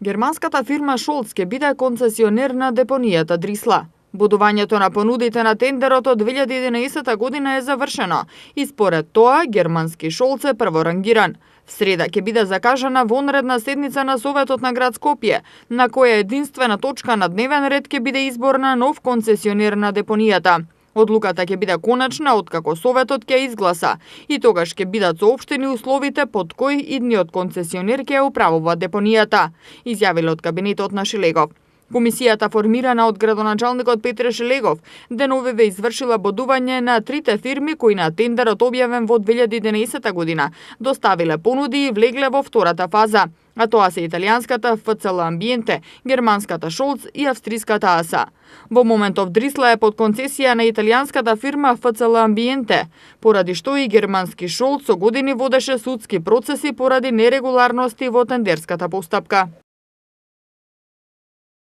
Германската фирма Шолц ќе биде концесионер на депонијата Дрисла. Будувањето на понудите на тендерот од 2011 година е завршено и според тоа германски Шолц е прворангиран. В среда ќе биде закажана вонредна седница на Советот на град Скопје, на која единствена точка на дневен ред ќе биде избор на нов концесионер на депонијата. Одлуката ќе биде конечна откако Советот ќе изгласа и тогаш ќе бидат соопштени условите под кои идниот концесионер ќе ја управува депонијата, изјавиле од кабинетот на Шилегов. Комисијата, формирана од градоначалникот Петре Шилегов, деновиве извршила бодување на трите фирми кои на тендерот објавен во 2011 година доставиле понуди и влегле во втората фаза, а тоа се италијанската ФЦЛ Амбиенте, германската Шолц и австриската АСА. Во моментов Дрисла е под концесија на италијанската фирма ФЦЛ Амбиенте, поради што и германски Шолц со години водеше судски процеси поради нерегуларности во тендерската постапка.